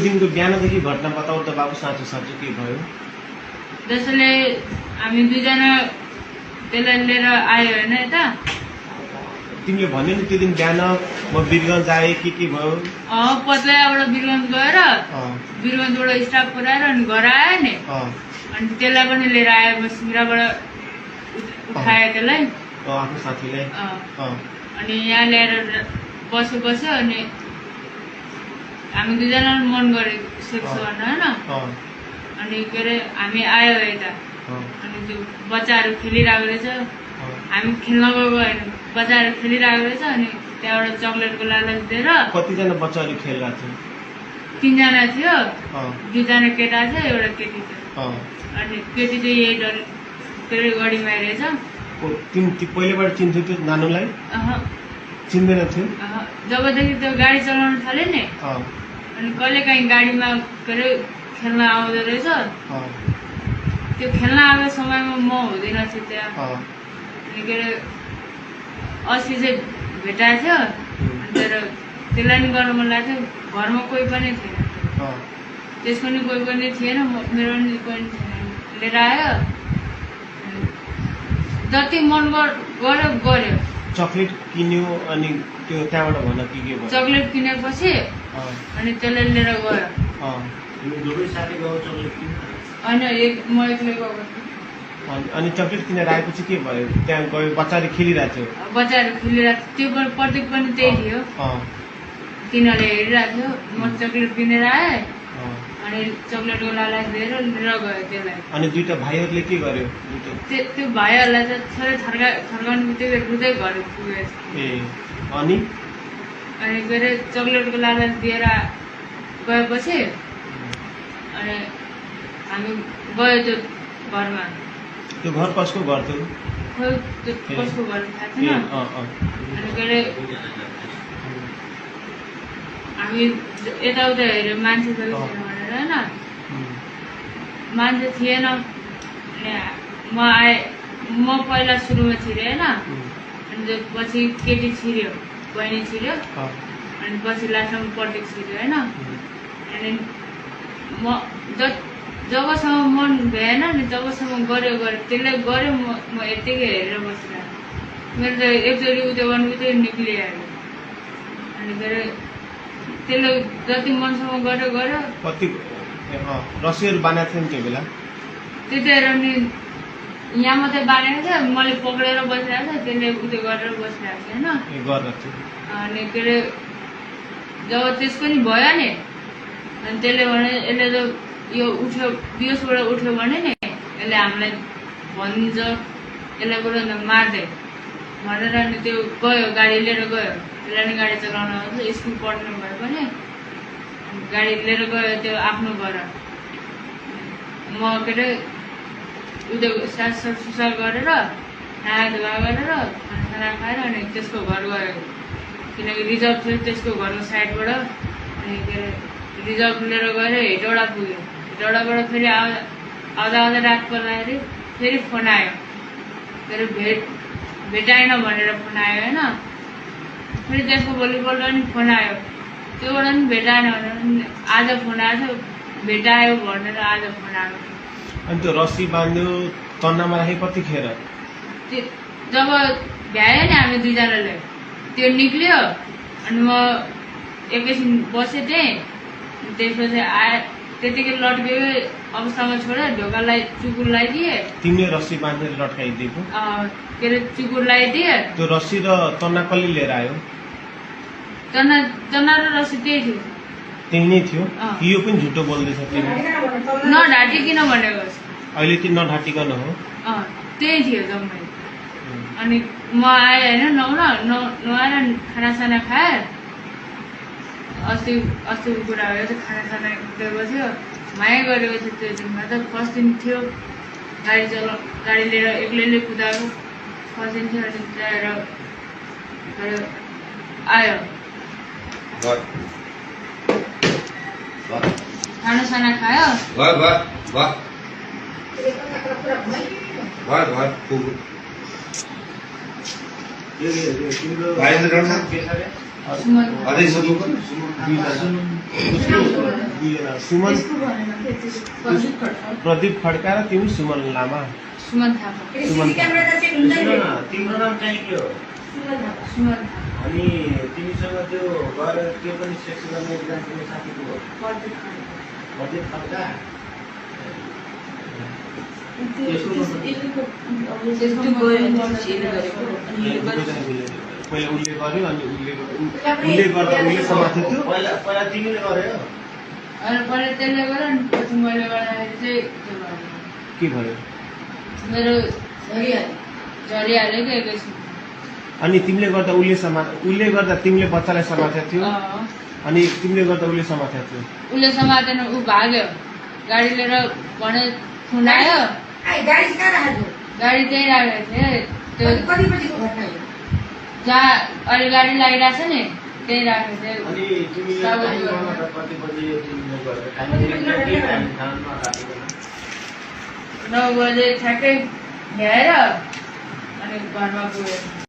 दिनको बिहानदेखि घटना बताऊ त बाबु, साँचो साँचो के भयो? जसले हामी दुईजना त्यसलाई लिएर आयो होइन यता। तिमीले भन्यो नि त्यो दिन बिहान म वीरगञ्ज आएँ, के भयो? पत्लैयाबाट वीरगञ्ज गएर वीरगञ्जबाट स्टाफ पुऱ्याएर अनि घर आयो नि। अनि त्यसलाई पनि लिएर आयो, सिङ्गराबाट उठायो त्यसलाई, आफ्नो साथीलाई। अनि यहाँ ल्याएर बस्यो अनि हामी दुईजना मन गऱ्यो सेक्स गर्न होइन। अनि के अरे हामी आयो यता, अनि त्यो बच्चाहरू खेलिरहेको रहेछ, हामी खेल्न गएको होइन, बच्चाहरू खेलिरहेको रहेछ। अनि त्यहाँबाट चक्लेटको लालच दिएर। कतिजना बच्चाहरू खेलिरहेको थियो? 3 जना थियो, 2 जना केटा थियो, एउटा केटी थियो। अनि केटी चाहिँ यही डर के अरे गढीमा रहेछ। पहिलेबाट चिन्थ्यो त्यो नानुलाई? चिन्दैन थियो। जबदेखि त्यो गाडी चलाउन थाल्यो नि, अनि कहिले काहीँ गाडीमा के अरे खेल्न आउँदो रहेछ। त्यो खेल्न आएको समयमा म हुँदैन थिएँ त्यहाँ। अनि के अरे अस्ति चाहिँ भेटाएको थियो, तर त्यसलाई नि गर्न मन लाग्थ्यो। घरमा कोही पनि थिएन, त्यसको नि कोही पनि थिएन, मेरो नि कोही पनि थिएन। लिएर आयो, जति मन गर्यो। चक्लेट किन्यो अनि त्यो त्यहाँबाट भन के भयो? चक्लेट किनेपछि अनि त्यसलाई लिएर गयो। होइन, म एक्लै गएको थिएँ। अनि चक्लेट किनेर आएपछि के भयो? त्यहाँ गयो, बच्चाहरू खेलिरहेको थियो। बच्चाहरू खेलिरहेको थियो, त्यो प्रतीक पनि त्यही थियो। तिनीहरूले हेरिरहेको थियो। म चक्लेट किनेर आएँ, अनि चक्लेटको लालच दिएर लिएर गयो त्यसलाई। अनि दुईटा भाइहरूले के गर्यो? त्यो भाइहरूलाई चाहिँ थोरै थर्काउनु बित्तिकै रुँदै घर पुग्यो। अनि के अरे चक्लेटको लालच दिएर गएपछि अनि हामी गयो त्यो घरमा। त्यो घर कसको घर थियो? खोइ त्यो कसको घर थाहा थिएन। अनि के अरे हामी यताउता हेऱ्यो, मान्छे त छैन भनेर होइन, मान्छे थिएन। अनि म आएँ, म पहिला सुरुमा छिरेँ होइन। अनि पछि केटी छिर्यो, बहिनी छिर्यो, अनि पछि लास्टमा प्रतीक छिर्यो होइन। अनि म जबसम्म मन भएन नि तबसम्म गऱ्यो त्यसलाई गऱ्यो। म यत्तिकै हेरेर बसिरहेको। मेरो त एकचोटि उयो गर्नु बित्तिकै निक्लिहाल्यो। अनि के अरे त्यसले जति मनसम्म गऱ्यो। कति रस्सीहरू बाँधेको थियो नि त्यो बेला? त्यतिखेर नि यहाँ मात्रै बाँधेको थियो, मैले पक्रेर बसिरहेको थिएँ, त्यसले उयो गरेर बसिरहेको थियो होइन। अनि के अरे जब त्यसको नि भयो नि, अनि त्यसले भने यसले त यो उठ्यो, बिहोसबाट उठ्यो भने नि यसले हामीलाई भनिदिन्छ, यसलाई बरु मार्दै भनेर। अनि त्यो गयो, गाडी लिएर गयो। त्यसलाई नि गाडी चलाउन आउँछ, स्कुल पढ्नु भए पनि गाडी लिएर गयो त्यो आफ्नो घर। म के अरे उयो साससुसा गरेर नुहाइ धुवा गरेर खाना खाएर अनि त्यसको घर गयो, किनकि रिजर्भ थियो त्यसको घरको साइडबाट। अनि के अरे रिजर्भ लिएर गएर हेटौडा पुग्यो। हेटौडाबाट फेरि आउँदा रात पर्दाखेरि फेरि फोन आयो, के अरे भेटाएन भनेर फोन आयो होइन। फेरि त्यसको भोलिपल्ट नि फोन आयो, त्योबाट पनि भेटाएन भनेर आज फोन आएको थियो, भेटायो भनेर आज फोन आएको थियो। अनि त्यो रस्सी बाँध्यो, तन्नामा राखे कतिखेर? जब भ्यायो नि हामी दुईजनाले, त्यो निक्ल्यो। अनि म एकैछिन बसेँ त्यहीँ। त्यसपछि आए, त्यतिकै लट्केको अवस्थामा छोडेर ढोकालाई चुकुर लगाइदिए। तिमीले रस्सी बाँधेर लट्काइदिएको? के अरे चुकुर लगाइदिए। त्यो रस्सी र तन्ना कसले लिएर आयो? तन्ना र रस्सी त्यही थियो। त्यही नै थियो कि यो पनि झुटो बोल्दैछ? नढाटिकन भनेको अहिले त्यो नढाटिकन हो? त्यही थियो जम्मै। अनि म आएँ होइन, नुहाएर खानासाना खाएँ। अस्ति कुरा भयो, त्यो खानासाना दिएपछि माया गरेको थियो। त्यो दिनमा त फर्स्ट दिन थियो, गाडी लिएर एक्लैले कुदाएको फर्स्ट दिन थियो। अनि त्यहाँबाट आयो, खानासाना खायो। उसको दिएन सुमन प्रदीप खड्का र तिमी सुमन लामा सुमन थापा सुमन तिम्रो नाम चाहिँ के हो सुमन थापा अनि तिमीसँग त्यो गएर त्यो पनि सेक्स गर्ने एकजना तिम्रो साथीको हो प्रदीप खड्का पहिला उसले गर्यो अनि उसले गर्दा उसले समातेको थियो पहिला पहिला तिमीले गर्यो अनि पहिला त्यसले गर्यो अनि पछि मैले गर्दाखेरि चाहिँ त्यो भयो के भयो मेरो झरिहाल्यो कि एकैछिन अनि तिमीले गर्दा उसले गर्दा तिमीले बच्चालाई समातेको थियो अनि तिमीले गर्दा उसले समातेको थियो उसले समातेन ऊ भाग्यो गाडी लिएर भने खुनायो गाडी त्यहीँ राखेको थिएँ त्यो जहाँ अहिले गाडी लागिरहेको छ नि त्यहीँ राखेको थिएँ अनि तिमीले कति बजी तिमीले गरेर टाइम 9 बजे ठ्याक्कै भ्याएर अनि घरमा पुग्यो